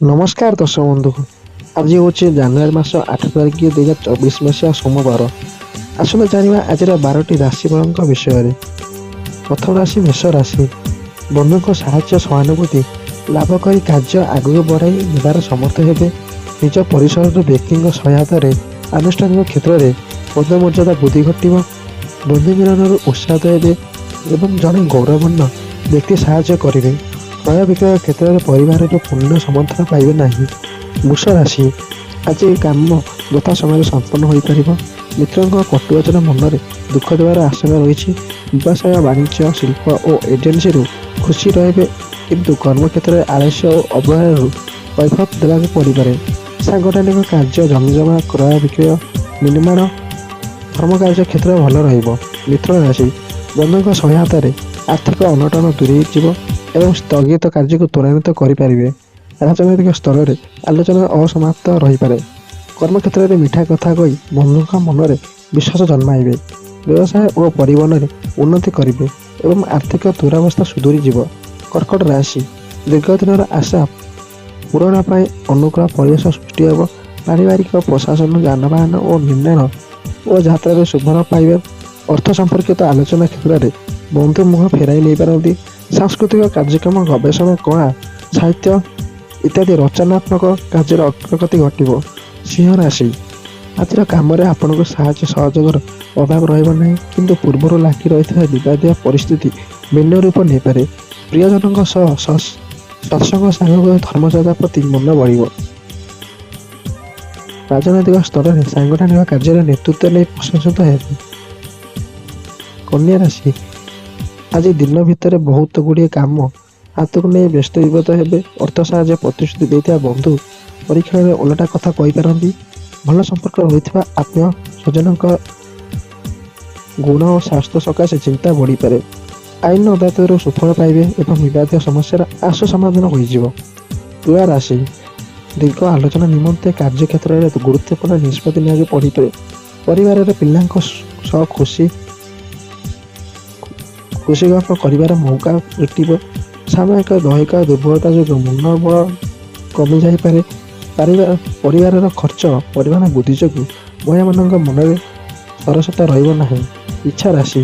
ନମସ୍କାର ଦର୍ଶକ ବନ୍ଧୁ, ଆଜି ହେଉଛି ଜାନୁଆରୀ ମାସ 8 ତାରିଖ, 2024 ମସିହା ସୋମବାର। ଆସନ୍ତୁ ଜାଣିବା ଆଜିର 12ଟି ରାଶିଫଳଙ୍କ ବିଷୟରେ। ପ୍ରଥମ ରାଶି ମେଷ ରାଶି। ବନ୍ଧୁଙ୍କ ସାହାଯ୍ୟ ସହାନୁଭୂତି ଲାଭ କରି କାର୍ଯ୍ୟ ଆଗକୁ ବଢ଼ାଇ ନେବାର ସମର୍ଥ ହେବେ। ନିଜ ପରିସରର ବ୍ୟକ୍ତିଙ୍କ ସହାୟତାରେ ଆନୁଷ୍ଠାନିକ କ୍ଷେତ୍ରରେ ପଦମର୍ଯ୍ୟାଦା ବୃଦ୍ଧି ଘଟିବ। ବନ୍ଧୁ ମିଳନରୁ ଉତ୍ସାହିତ ହେବେ ଏବଂ ଜଣେ ଗୌରବର୍ଣ୍ଣ ବ୍ୟକ୍ତି ସାହାଯ୍ୟ କରିବେ। କ୍ରୟ ବିକ୍ରୟ କ୍ଷେତ୍ରରେ ପରିବାରର ପୂର୍ଣ୍ଣ ସମର୍ଥନ ପାଇବେ ନାହିଁ। ବୃଷ ରାଶି। ଆଜି କାମ ଯଥା ସମୟରେ ସମ୍ପନ୍ନ ହୋଇପାରିବ। ମିତ୍ରଙ୍କ କଟୁବଚନ ମନରେ ଦୁଃଖ ଦେବାର ଆଶଙ୍କା ରହିଛି। ବ୍ୟବସାୟ, ବାଣିଜ୍ୟ, ଶିଳ୍ପ ଓ ଏଜେନ୍ସିରୁ ଖୁସି ରହିବେ, କିନ୍ତୁ କର୍ମକ୍ଷେତ୍ରରେ ଆଳସ୍ୟ ଓ ଅବହେଳାରୁ କୈଫିୟତ ଦେବାକୁ ପଡ଼ିପାରେ। ସାଂଗଠନିକ କାର୍ଯ୍ୟ, ଜମିଜମା କ୍ରୟ ବିକ୍ରୟ, ନିର୍ମାଣ, ଧର୍ମକାର୍ଯ୍ୟ କ୍ଷେତ୍ର ଭଲ ରହିବ। ମିଥୁନ ରାଶି। ବନ୍ଧୁଙ୍କ ସହାୟତାରେ ଆର୍ଥିକ ଅନଟନ ଦୂରେଇ ଯିବ ଏବଂ ସ୍ଥଗିତ କାର୍ଯ୍ୟକୁ ତ୍ୱରାନ୍ୱିତ କରିପାରିବେ। ରାଜନୈତିକ ସ୍ତରରେ ଆଲୋଚନା ଅସମାପ୍ତ ରହିପାରେ। କର୍ମକ୍ଷେତ୍ରରେ ମିଠା କଥା କହି ବନ୍ଧୁଙ୍କ ମନରେ ବିଶ୍ୱାସ ଜନ୍ମାଇବେ। ବ୍ୟବସାୟ ଓ ପରିବହନରେ ଉନ୍ନତି କରିବେ ଏବଂ ଆର୍ଥିକ ଦୁରାବସ୍ଥା ସୁଧୁରିଯିବ। କର୍କଟ ରାଶି। ଦୀର୍ଘଦିନର ଆଶା ପୂରଣ ପାଇଁ ଅନୁକୂଳ ପରିବେଶ ସୃଷ୍ଟି ହେବ। ପାରିବାରିକ ପ୍ରଶାସନ, ଯାନବାହନ ଓ ନିର୍ମାଣ ଓ ଯାତ୍ରାରେ ଶୁଭଫଳ ପାଇବେ। ଅର୍ଥ ସମ୍ପର୍କିତ ଆଲୋଚନା କ୍ଷେତ୍ରରେ ବନ୍ଧୁ ମୁହଁ ଫେରାଇ ନେଇପାରନ୍ତି। ସାଂସ୍କୃତିକ କାର୍ଯ୍ୟକ୍ରମ, ଗବେଷଣା, କଳା, ସାହିତ୍ୟ ଇତ୍ୟାଦି ରଚନାତ୍ମକ କାର୍ଯ୍ୟର ଅଗ୍ରଗତି ଘଟିବ। ସିଂହ ରାଶି। ଆଜିର କାମରେ ଆପଣଙ୍କୁ ସାହାଯ୍ୟ ସହଯୋଗର ଅଭାବ ରହିବ ନାହିଁ, କିନ୍ତୁ ପୂର୍ବରୁ ଲାଗି ରହିଥିବା ବିବାଦୀୟ ପରିସ୍ଥିତି ଭିନ୍ନ ରୂପ ନେଇପାରେ। ପ୍ରିୟଜନଙ୍କ ସହ ସତ୍ସଙ୍ଗ ସାଙ୍ଗକୁ ଧର୍ମଚର୍ଚ୍ଚା ପ୍ରତି ମନ ବଳିବ। ରାଜନୈତିକ ସ୍ତରରେ ସାଂଗଠନିକ କାର୍ଯ୍ୟରେ ନେତୃତ୍ୱ ନେଇ ପ୍ରଶଂସିତ ହେବେ। କନ୍ୟା ରାଶି। ଆଜି ଦିନ ଭିତରେ ବହୁତ ଗୁଡ଼ିଏ କାମ ହାତକୁ ନେଇ ବ୍ୟସ୍ତ ବିବ୍ରତ ହେବେ। ଅର୍ଥ ସାହାଯ୍ୟ ପ୍ରତିଶ୍ରୁତି ଦେଇଥିବା ବନ୍ଧୁ ପରୀକ୍ଷଣରେ ଓଲଟା କଥା କହିପାରନ୍ତି। ଭଲ ସମ୍ପର୍କ ରହିଥିବା ଆତ୍ମୀୟ ସ୍ୱଜନଙ୍କ ଗୁଣ ଓ ସ୍ୱାସ୍ଥ୍ୟ ସକାଶେ ଚିନ୍ତା ବଢ଼ିପାରେ। ଆଇନ ଅଦାଲତରୁ ସୁଫଳ ପାଇବେ ଏବଂ ବିବାଦୀୟ ସମସ୍ୟାର ଆଶୁ ସମାଧାନ ହୋଇଯିବ। ତୁଳା ରାଶି। ଦୀର୍ଘ ଆଲୋଚନା ନିମନ୍ତେ କାର୍ଯ୍ୟକ୍ଷେତ୍ରରେ ଗୁରୁତ୍ୱପୂର୍ଣ୍ଣ ନିଷ୍ପତ୍ତି ନେବାକୁ ପଡ଼ିପାରେ। ପରିବାରରେ ପିଲାଙ୍କ ସହ ଖୁସି ଖୁସି ଗପ କରିବାର ମୌକା ଜୁଟିବ। ସାମୟିକ ଦୈହିକ ଦୁର୍ବଳତା ଯୋଗୁଁ ମନୋବଳ କମିଯାଇପାରେ। ପରିବାରର ଖର୍ଚ୍ଚ ପରିମାଣ ବୃଦ୍ଧି ଯୋଗୁଁ ମହିଳାମାନଙ୍କ ମନରେ ସରସତା ରହିବ ନାହିଁ। ବିଛା ରାଶି।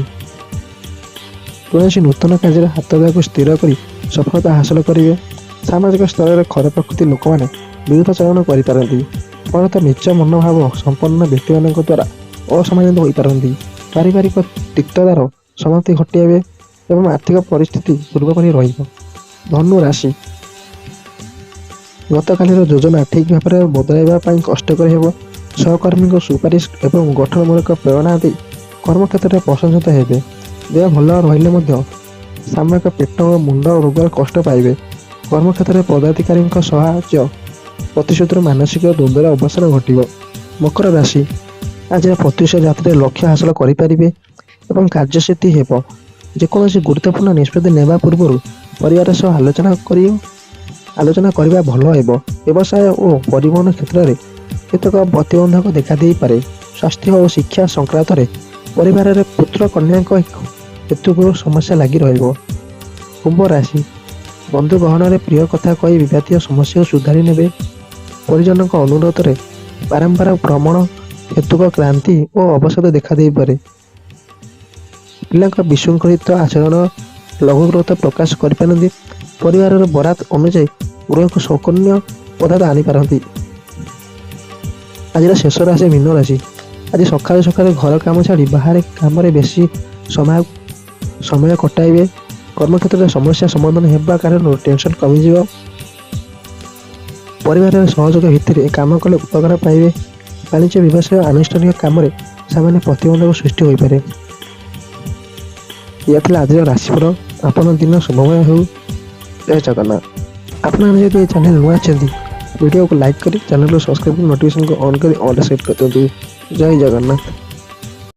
କୌଣସି ନୂତନ କାର୍ଯ୍ୟରେ ହାତ ଦେବାକୁ ସ୍ଥିର କରି ସଫଳତା ହାସଲ କରିବେ। ସାମାଜିକ ସ୍ତରରେ ଖର ପ୍ରକୃତି ଲୋକମାନେ ବିରୁଦ୍ଧାଚରଣ କରିପାରନ୍ତି। ଫଳତଃ ନୀଚ ମନୋଭାବ ସମ୍ପନ୍ନ ବ୍ୟକ୍ତିମାନଙ୍କ ଦ୍ୱାରା ଅସମ୍ମାନିତ ହୋଇପାରନ୍ତି। ପାରିବାରିକ ତିକ୍ତତାର ସମାପ୍ତି ଘଟାଇବେ ଏବଂ ଆର୍ଥିକ ପରିସ୍ଥିତି ପୂର୍ବପରି ରହିବ। ଧନୁ ରାଶି। ଗତକାଲିର ଯୋଜନା ଠିକ୍ ଭାବରେ ବଦଳାଇବା ପାଇଁ କଷ୍ଟକର ହେବ। ସହକର୍ମୀଙ୍କ ସୁପାରିଶ ଏବଂ ଗଠନମୂଳକ ପ୍ରେରଣା ଦେଇ କର୍ମକ୍ଷେତ୍ରରେ ପ୍ରଶଂସିତ ହେବେ। ଦେହ ଭଲ ରହିଲେ ମଧ୍ୟ ସାମୟିକ ପେଟ ଓ ମୁଣ୍ଡ ରୋଗର କଷ୍ଟ ପାଇବେ। କର୍ମକ୍ଷେତ୍ରରେ ପଦାଧିକାରୀଙ୍କ ସାହାଯ୍ୟ ପ୍ରତିଶ୍ରୁତିରୁ ମାନସିକ ଦ୍ୱନ୍ଦ୍ୱର ଅବସାନ ଘଟିବ। ମକର ରାଶି। ଆଜିର ପ୍ରତ୍ୟୁଷ ଯାତ୍ରାରେ ଲକ୍ଷ୍ୟ ହାସଲ କରିପାରିବେ ଏବଂ କାର୍ଯ୍ୟସିଦ୍ଧି ହେବ। ଯେକୌଣସି ଗୁରୁତ୍ୱପୂର୍ଣ୍ଣ ନିଷ୍ପତ୍ତି ନେବା ପୂର୍ବରୁ ପରିବାର ସହ ଆଲୋଚନା କରିବା ଭଲ ହେବ। ବ୍ୟବସାୟ ଓ ପରିବହନ କ୍ଷେତ୍ରରେ କେତେକ ପ୍ରତିବନ୍ଧକ ଦେଖାଦେଇପାରେ। ସ୍ୱାସ୍ଥ୍ୟ ଓ ଶିକ୍ଷା ସଂକ୍ରାନ୍ତରେ ପରିବାରରେ ପୁତ୍ର କନ୍ୟାଙ୍କ ହେତୁକ ସମସ୍ୟା ଲାଗି ରହିବ। କୁମ୍ଭ ରାଶି। ବନ୍ଧୁ ଗହଣରେ ପ୍ରିୟ କଥା କହି ବିବାଦୀୟ ସମସ୍ୟାକୁ ସୁଧାରି ନେବେ। ପରିଜନଙ୍କ ଅନୁରୋଧରେ ବାରମ୍ବାର ଭ୍ରମଣ ହେତୁକ କ୍ଳାନ୍ତି ଓ ଅବସାଦ ଦେଖାଦେଇପାରେ। ପିଲାଙ୍କ ବିଶୃଙ୍ଖଳିତ ଆଚରଣ ଲଘୁକ୍ରୋଧ ପ୍ରକାଶ କରିପାରନ୍ତି। ପରିବାରର ବରାଦ ଅନୁଯାୟୀ ଗୃହକୁ ସୌକନ୍ୟ ପଦାର୍ଥ ଆଣିପାରନ୍ତି। ଆଜିର ଶେଷ ରାଶି ମୀନ ରାଶି। ଆଜି ସକାଳୁ ସକାଳୁ ଘର କାମ ଛାଡ଼ି ବାହାରେ କାମରେ ବେଶୀ ସମୟ କଟାଇବେ। କର୍ମକ୍ଷେତ୍ରରେ ସମସ୍ୟା ସମାଧାନ ହେବା କାରଣରୁ ଟେନସନ୍ କମିଯିବ। ପରିବାରରେ ସହଯୋଗ ଭିତ୍ତିରେ କାମ କଲେ ଉପକାର ପାଇବେ। ବାଣିଜ୍ୟ, ବ୍ୟବସାୟ, ଆନୁଷ୍ଠାନିକ କାମରେ ସାମାନ୍ୟ ପ୍ରତିବନ୍ଧକ ସୃଷ୍ଟି ହୋଇପାରେ। ଏହା ଥିଲା ଆଜିର ରାଶିଫଳ। ଆପଣଙ୍କ ଦିନ ଶୁଭମୟ ହେଉ। ଜୟ ଜଗନ୍ନାଥ। ଆପଣମାନେ ଯଦି ଏ ଚ୍ୟାନେଲ ନୂଆ ଅଛନ୍ତି, ଭିଡ଼ିଓକୁ ଲାଇକ୍ କରି, ଚ୍ୟାନେଲକୁ ସବସ୍କ୍ରାଇବ୍ କରି, ନୋଟିଫିକେସନକୁ ଅନ୍ କରି ଅଲ୍ ସେଟ୍ କରିଦିଅନ୍ତୁ। ଜୟ ଜଗନ୍ନାଥ।